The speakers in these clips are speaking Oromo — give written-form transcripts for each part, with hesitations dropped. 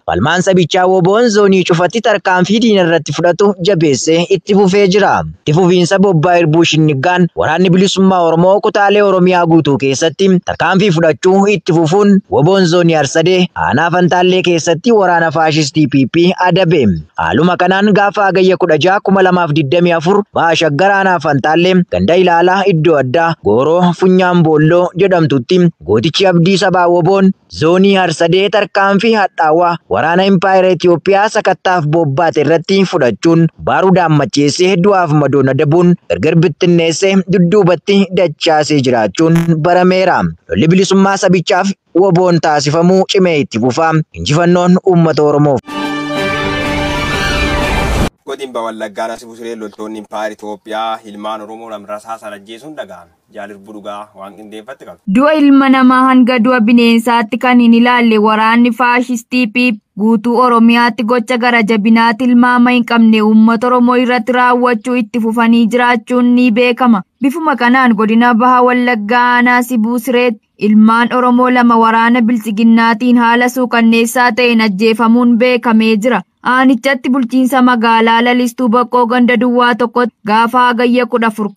Falmaan sabichaa WBO'n zoonii cufatti tarkaanfii diina irratti fudhatu jabeessee itti fufee jira. Itti fufiinsa bobbaa Irbuu Shinniggaan waraanni bilisummaa Oromoo kutaalee Oromiyaa guutuu keessatti tarkaanfii fudhachuu itti fufuun WBO'n zoonii Harsadee aanaa Fantaallee keessatti waraana faashistii PP adabe. Haaluma kanaan gaafa Hagayya 16 2024 ba'a Shaggar aanaa Fantaallee ganda ilaalaa iddoo addaa Gooroo Funyaan Boolloo jedhamtutti gootichi Abdii Sabaa WBO'n zoonii Harsadee tarkaanfii hadhaawaa waraana Impaayera Itoophiyaa sakattaaf bobbaate irratti fudhachuun baarudaan macheessee du'aaf madoon adabuun gargar bittinneessee dudduubatti dachaasee jiraachuun barameera. Lolli bilisummaa sabichaaf WBO'n taasifamuu cimee itti fufa. Injifannoon uummata Oromoof. Godina Wallaggaa Sibuu Siree loltoonni Impaayera Itoophiyaa ilmaan Oromoo lama rasaasaan ajjeesuun dhaga'ame. Jaalirbu dhugaa waan qindeeffatte qaba. Du'a ilma namaa hanga du'a bineensaatti kan hin ilaalle waraanni faashistii PP guutuu Oromiyaatti gocha gara jabinaa tilmaama hin qabne uummata Oromoo irratti raawwachuu itti fufanii jiraachuun ni beekama. Bifuma kanaan godina Baha Wallaggaa aanaa Sibuu Sireetti ilmaan Oromoo lama waraana bilchiginnaatiin haala suukanneessaa ta'een ajjeefamuun beekamee jira. Aanichatti bulchiinsa magaalaa Lalistuu Boqqoo ganda duwwaa tokkotti gaafa Hagayya 14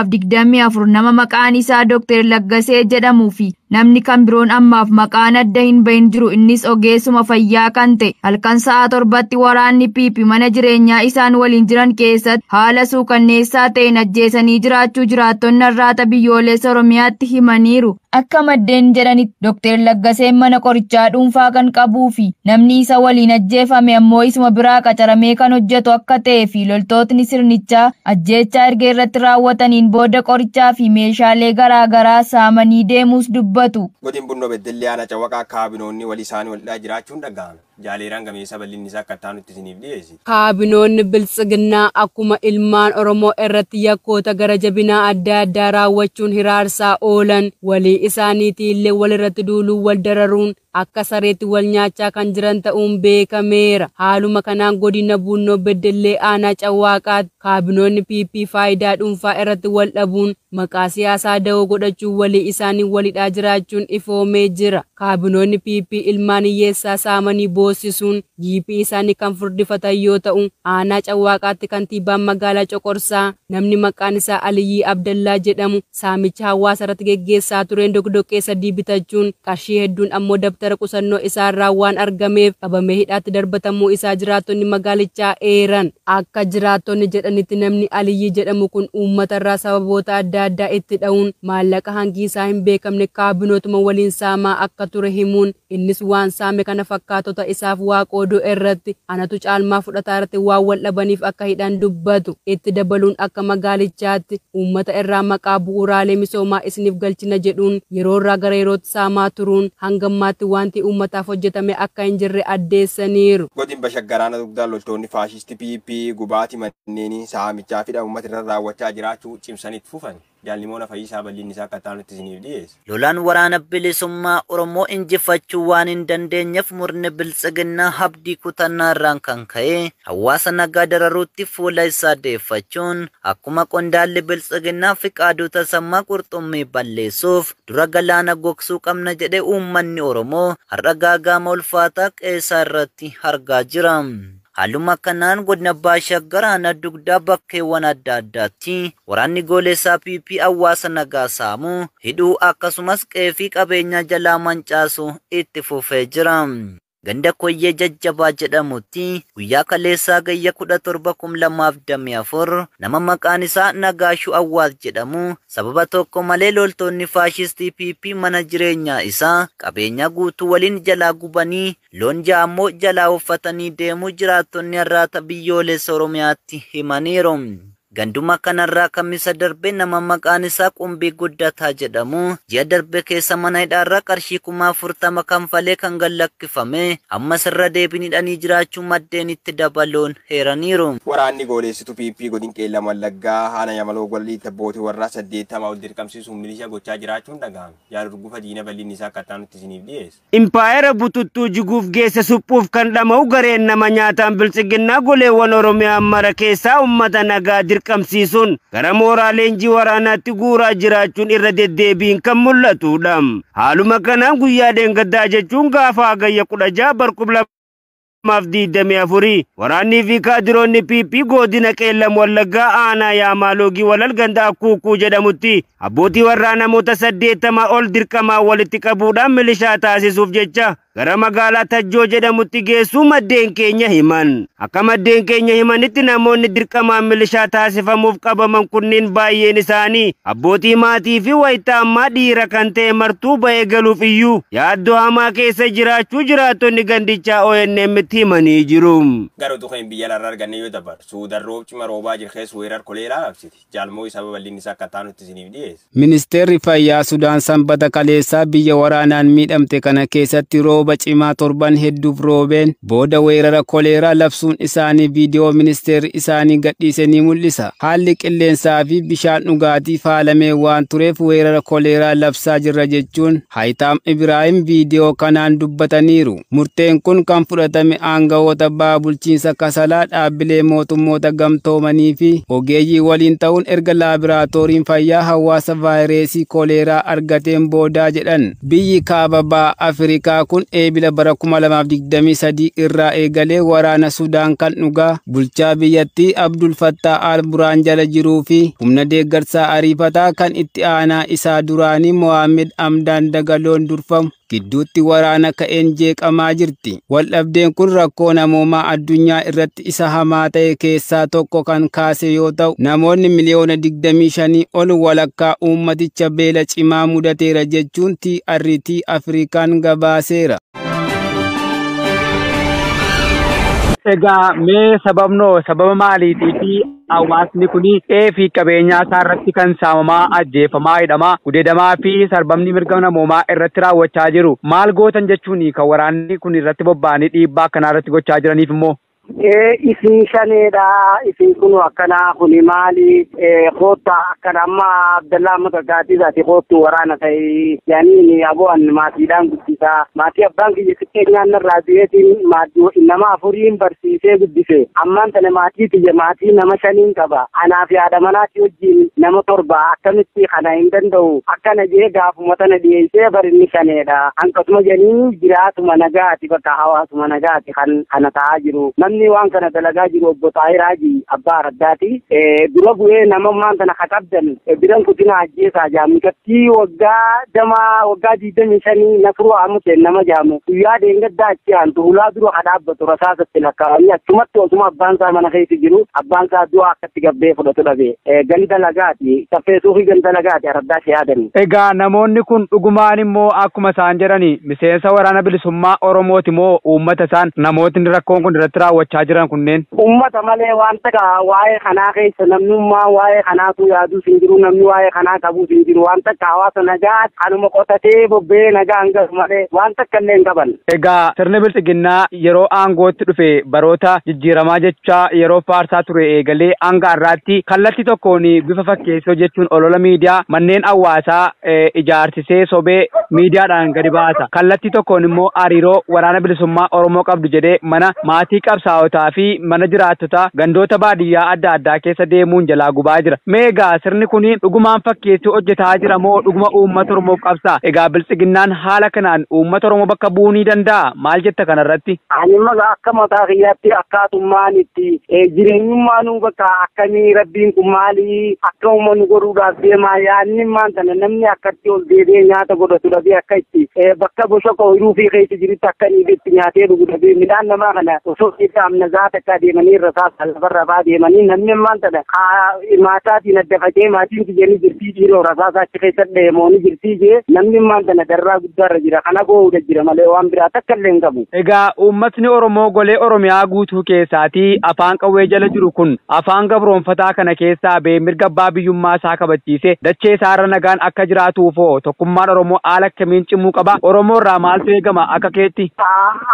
2024 nama maqaan isaa Dr. Laggasee jedhamuu fi namni kan biroon ammaaf maqaan adda hin bahin jiru innis ogeessuma fayyaa kan ta'e halkan sa'a 7tti waraanni PP mana jireenyaa isaan waliin jiran keessatti haala suukanneessaa ta'een ajjeesanii jiraachuu jiraattonni Arraata Biyyoolessa Oromiyaatti himaniiru. Akka maddeen jedhanitti Dr. Laggaseen mana qorichaa dhuunfaa kan qabuu fi namni isa waliin ajjeefame ammoo isuma biraa qacaramee kan hojjetu akka ta'ee fi loltootni sirnichaa ajjeechaa erga irratti raawwataniin booda qorichaa fi meeshaalee garaagaraa saamanii deemuus dubbatu. Godin Bunnoo Beddellee aanaa Cawwaqaa kaabinoonni walii isaanii walhidhaa jiraachuun dhaga'ame. Jaaleeraan gameessa bal'inni isaa akka ta'an itti isiniif dhiyeessi. Kaabinoonni biltsiginnaa akkuma ilmaan Oromoo irratti yakkoota gara jabinaa adda addaa raawwachuun hiraarsaa oolan walii isaaniitii illee walirratti duuluun wal dararuun akka sareetti wal nyaachaa kan jiran ta'uun beekameera. Haaluma kanaan godina Bunnoo Beddellee aanaa Cawwaaqaatti kaabinoonni PP faayidaa dhuunfaa irratti wal dhabuun maqaa siyaasaa da'oo godhachuun walii isaanii walhidhaa jiraachuun ifoomee jira. Kaabinoonni PP ilmaan hiyyeessaa saamanii boosisuun jiipii isaanii kan furdifatan yoo ta'u, aanaa Cawwaaqaatti kantiibaan magaalaa Coqorsaa namni maqaan isaa Aliyyii Abdallaa jedhamu saamicha hawaasa irratti geggeessaa tureen doqdoqqee sadii bitachuun qarshii hedduun ammoo dabtara qusannoo isaarraa waan argameef qabamee hidhaatti darbatamuu isaa jiraattonni magaalichaa eeran. Akka jiraattonni jedhanitti namni Aliyyii jedhamu kun uummatarraa sababoota adda addaa itti dha'uun maallaqa hangi isaa hin beekamne kaabinootuma waliin saamaa akka ture himuun innis waan saame kana fakkaatota isaaf waa qooduu irratti anatu caalmaa fudhataa irratti waan wal dhabaniif akka hidhan dubbatu. Itti dabaluun akka magaalichaatti uummata irraa maqaa bu'uuraalee misoomaa isiniif galchina jedhuun yeroo irraa gara yerootti saamaa turuun hangammaatti wanti uummataaf hojjetame akka hin jirre addeessaniiru. Godin Bashaggaraa dugdaan loltoonni faashistii PP gubaatii manneenii saamichaa fi uummata irra raawwachaa jiraachuu cimsanitti fufan. Jaalnimoona Fayyisaa bal'inni isaa akka ta'an isiniif dhiyeesse. Lolaan waraana bilisummaa Oromoo injifachuu waan hin dandeenyeef murni biltsiginnaa abdii kutannaa irraan kan ka'e hawaasa nagaa dararuutti fuula isaa deeffachuun akkuma qondaalli biltsiginnaa Fiqaaduu Tasammaa qurxummii balleessuuf dura galaana gogsuu qabna jedhee uummanni Oromoo har'a gaagaama ulfaataa qeessaa irratti argaa jira. Haaluma kanaan godina Baashaggar aanaa dugdaa bakkeewwan adda addaatti waraanni gooleessaa PP hawaasa nagaa saamuu hidhuu akkasumas qe'ee qabeenya jalaa mancaasuu itti fufee jira. Ganda Koyyee Jajjabaa jedhamutti guyyaa kaleessaa Hagayya 17 2024 nama maqaan isaa Nagaashuu Awwaal jedhamu sababa tokko malee loltoonni faashistii PP mana jireenyaa isaa qabeenya guutuu waliin jalaa gubanii loon ja'a ammoo jalaa uffatanii deemuu jiraattonni Arraata Biyyoolessa Oromiyaatti himaniiru. Ganduma kanarraa kamisa darbe nama maqaan isaa Qumbii Guddataa jedhamu ji'a darbe keessa mana hidhaarraa qarshii 40,000 kanfalee kan gallakkifame ammas irra deebiin hidhanii jiraachuu maddeen itti dabaluun heeraniiru. Waraanni gooleessitu PP godin Qeellam Wallaggaa haana Yamaloo Gollii abbootii warraa 80 ol dirqamsiisuun milishaa gochaa jiraachuun dhaga'ame. Jaalurgufa diina bal'inni isaa akka ta'an isiniif dhiyeesse. Impaayera bututtuu jiguuf geesse suphuuf kan dhama'u gareen nama nyaataan biltsiginnaa goleewwan Oromiyaa mara keessaa uummata nagaa dirqamsiisuun gara mooraa leenjii waraanaatti guuraa jiraachuun irra deddeebiin kan mul'atudha. Haaluma kanaan guyyaa deengaddaa jechuun gaafa Hagayya 16 barkub 2024 waraannii fi kaadiroonni PP godina Qeellam Wallaggaa aanaa Yaamaaloogii walal ganda Akkuukuu jedhamutti abbootii warraa namoota 80 ol dirqamaa walitti qabuudhaan milishaa taasisuuf jecha gara magaalaa Tajjoo jedhamutti geessuu maddeen keenya himan. Akka maddeen keenya himanitti namoonni dirqamaan milishaa taasifamuuf qabaman kunneen baay'een isaanii abbootii maatii fi wayitaa ammaa dhiira kan ta'e martuu ba'ee galuuf iyyuu yaaddoo hamaa keessa jiraachuu jiraattonni gandichaa ONM'tti himanii jiru. Garuu tuqeen biyya laarraa arganne yoo dabarsu Suudaan roob cima roobaa jiru keessa weerar koleeraa labsiti. Jaalmoo isa babal'inni isaa akka taanutti isiniif dhiyeessa. Ministeerri fayyaa Sudaan sanbata kaleessaa biyya waraanaan miidhamte kana keessatti rooba cimaa torban hedduuf roobeen booda weerara koleeraa labsuun isaanii viidiyoo ministeerri isaanii gadhiise ni mul'isa. Haalli qilleensaa fi bishaan dhugaatii faalamee waan tureef weerara koleeraa labsaa jirra jechuun Hayitaam Ibraahim viidiyoo kanaan dubbataniiru. Murteen kun kan fudhatame aangawoota baha bulchiinsa Kasalaa dhaabbilee mootummoota gamtoomanii fi ogeeyyii waliin ta'uun erga laabiraatooriin fayyaa hawaasa vaayirasii koleeraa argateen boodaa jedhan. Biyyi kaaba baha Afrikaa kun eebila bara 2023 irraa eegalee waraana Sudaan kan dhugaa bulchaa biyyattii Abdul Fattah al-Burhaan jala jiruu fi humna deeggarsaa ariifataa kan itti aanaa isaa duraanii Mohaammed Hamdaan Dagaloon durfamu gidduutti waraana ka'een jeeqamaa jirti. Waldhabdeen kun rakkoo namoomaa addunyaa irratti isa hamaa ta'e keessaa tokko kan kaase yoo ta'u namoonni miliyoona 25 ol walakkaa uummaticha beela cimaa mudateera jechuun TRT Afrikaan gabaaseera. Egaa mee sababnoo sababa maaliitii fi hawaasni kun qe'ee fi qabeenyaa isaa irratti kan saamamaa, ajjeefamaa, hidhamaa, gudeedamaa fi sarbamni mirga namoomaa irratti raawwachaa jiru maal gootan jechuun kan waraanni kun irratti bobba'anii dhiibbaa akkanaa irratti gochaa jiraniif immoo? Isin shaneedha. Isin kun akkanaa kuni maali? Koottaa akkana amma Abdallaa amma gaggaatiisaati koottuu waraana ta'e yaaniin abo'an maatiidhaan guddisaa. Maatii abbaan kiyya xiqqeenyaan narraa du'eetiin maatii nama afuriin barsiisee guddise. Ammaan tana maatii tiyya maatii nama shaniin qaba. Anaa fi haadha manaatii wajjin nama torba akkamitti kana hin danda'u. Akkana jee gaafuma tana dhiyeessee barinni shaneedha. Hanqasuma jedhanii jiraatuma nagaati bakka hawaasuma nagaati kan kana ta'aa jiru. Namni waan kana dalagaa jiru obbo Taahir Haji Abbaa Raddaati. Dura bu'ee namummaan kana qabdan biran kutina ajjeesaa jaamikatti waggaa damaa waggaa 25 nafruu amute nama jaamu. Guyyaa deengaddaa achi aantu hulaa dura ka dhaabbatu rasaasatti lakkaa'anii achumatti osuma abbaan isaa mana keessa jiru abbaan isaa du'a akkatti gabbee fudhatu dhabe. Ganda lagaati saffee suufii ganda lagaati Araddaa siyaadani. Egaa namoonni kun dhugumaan immoo akkuma isaan jedhani miseensa waraana bilisummaa Oromooti moo uummata isaan namootni rakkoon kun irratti raawwachaa jiran kunneen? Uummata malee wanta waa'ee kanaa keessa namnummaa waa'ee kanaatu yaaduus hin jiru namni waa'ee kanaa qabuus hin jiru wanta akka hawaasa nagaa kanuma qotatee bobbee nagaa hangafu malee wanta akka illee hin qaban. Egaa sirni bilxiginnaa yeroo aangootti dhufe baroota jijjiiramaa jecha yeroo faarsaa ture eegalee hanga har'aatti kallattii tokkoon bifa fakkeessoo jechuun olola miidiyaa manneen hawaasaa ijaarsisee sobee miidiyaadhaan gadi baasa. Kallattii tokkoon immoo hariiroo waraana bilisummaa Oromoo qabdu jedhee mana maatii qabsaa'otaa fi mana jiraattotaa gandoota baadiyyaa adda addaa keessa deemuun jalaa gubaa jira. Mee egaa sirni kun dhugumaan fakkeessii hojjetaa jira moo dhuguma uummata Oromoof qabsaa? Egaa bilxiginnaan haala kanaan uummata Oromoo bakka bu'uu ni danda'a? Maal jetta kanarratti? Ani immoo akka mataa kiyyaatti akkaatummaan itti jireenyummaanuu bakka akkamii rabbiin kun maalii akka uummanni godhuudhaaf deemaa yaadni maan tana namni akkatti ol deebi'ee nyaata godhatu dhabee akka itti bakka boshoka ooyiruu fi keessa jirutti akka inni itti nyaatee dhugu dhabee midhaan namaa kana osoo amna zaata akka deemanii irra saasa lafarra fa'aa deemanii namni maan tana maataatiin adda facee maatiin kiyyanii jirtii dhiiroo rasaasa achi keessa deemooni jirtii jee namni maan tana darraa guddaarra jira kana goohuudha jira malee waan biraa takka illee hin qabu. Egaa uummatni Oromoo golee Oromiyaa guutuu keessaatii afaan qawwee jala jiru kun afaan gabroonfataa kana keessaa ba'ee mirga abbaa biyyummaa isaa kabachiise dachee isaarra nagaan akka jiraatuufoo tokkummaan Oromoo haala akkamiin cimuu qaba? Oromoo irraa maaltu eegama akka keetti?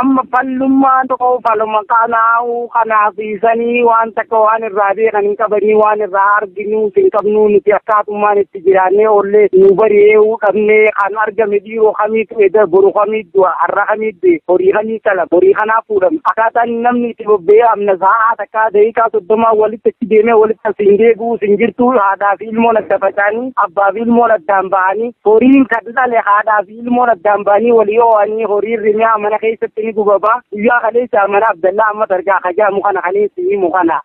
Amma fallummaan tokko fallummaa kana Kanaafuu kanaaf isanii waan takka waan irraa beekan hin qabanii waan irraa arginu hin qabnu nuti akkaatummaan itti jiraannee oollee nu bari'ee qabnee kan argame dhiiroo kamiitu eda boru kamiitu du'a har'a kamiitu horii kamii qala horii kanaa fuudhame akkaataan namni itti bobba'ee amna sa'aa takkaa daqiiqaa 30 walitti achi deemee walitti as hin deebi'u hin jirtu haadhaa fi ilmoon adda faca'anii abbaa fi ilmoon addaan ba'anii horiin kan dhale haadhaa fi ilmoon addaan ba'anii walii oo'anii horiin rimiyaa mana keessatti ni gubaba guyyaa kaleessa mana Abdallaa amma dargaa kajaamu kana kaleessi himu kana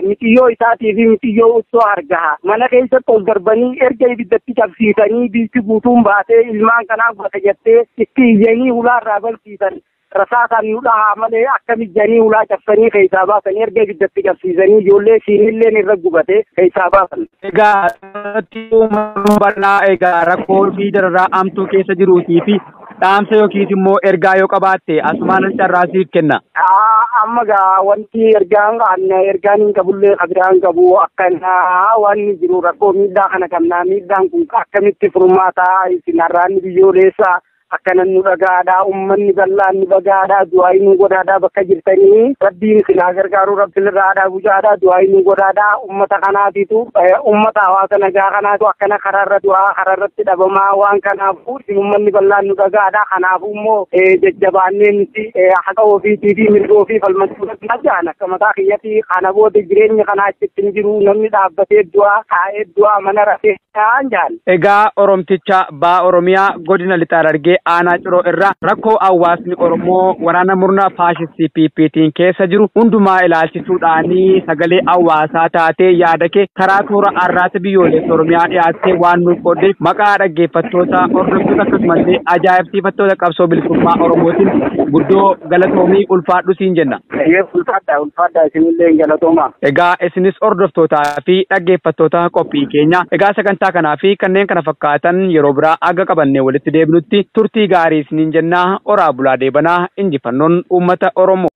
mitiyyoo isaatii fi mitiyyoo uttoo argaa mana keessatti ol darbanii erga ibiddatti qabsiisanii biitti guutuun baatee ilmaan kanaa gubata jettee itti iyyanii ulaarraa balfiisan rasaasaan nu dhahaa malee akka mijjanii ulaa cabsanii keessaa baasanii erga ibiddatti qabsiisanii ijoollee siinilleen irra gubate keessaa baasan. Egaa uummata bal'aa egaa rakkoo fi dararaa amtuu keessa jiruutii fi dhaamsa yookiis immoo ergaa yoo qabaatte asumaan carraa siif kenna. Amma gaa wanti ergaan ergaan hin qabullee kabiraan qabu akkana waan jiru rakkoo miidhaa kana qabnaa miidhaan kun akkamitti furmaataa isin har'aanni biyyoolessaa akkana nu dhagaadhaa uummanni bal'aan nu dhagaadhaa du'aa nu godhaadhaa bakka jirtanii rabbiin isin haa gargaaru rabbiin irraadhaa bujaadhaa du'aa nu godhaadhaa uummata kanaatitu uummata hawaasa nagaa kanaatu akkana karaarra du'aa karaarratti dhabamaa waan kanaafuu isin uummanni bal'aan nu dhagaadhaa kanaafuu immoo jajjabaannee nuti haqa ofiitii fi mirga ofii falmachuu danda'an akka mataa kiyyatti kana booda jireenya kanaa achitti hin jiru namni dhaabbatee du'aa taa'ee du'aa mana rafee ta'an jaan. Egaa Oromticha Baa Oromiyaa godina Lixa Harargee aanaa Ciroo irraa rakkoo hawaasni Oromoo waraana murna faashistii PPT'n keessa jiru hundumaa ilaalchisuudhaanii sagalee hawaasaa taatee yaada kee karaa toora Arraata Biyyoolessa Oromiyaa dhiyaattee waan nuuf qooddeef maqaa dhaggeeffattoota hordoftoota akkasumallee ajaa'ibsiifattoota qabsoo bilisummaa Oromootiin guddoo galatoomii ulfaadhu siin jenna. Ulfaadha ulfaadha isinillee galatooma. Egaa isinis hordoftootaa fi dhaggeeffattoota qophii keenya egaa sagantaa kanaa fi kanneen kana fakkaatan yeroo biraa aga qabannee walitti deebinutti turtii gaarii isiniin jennaa oraa bulaa deebanaa injifannoon uummata Oromoo.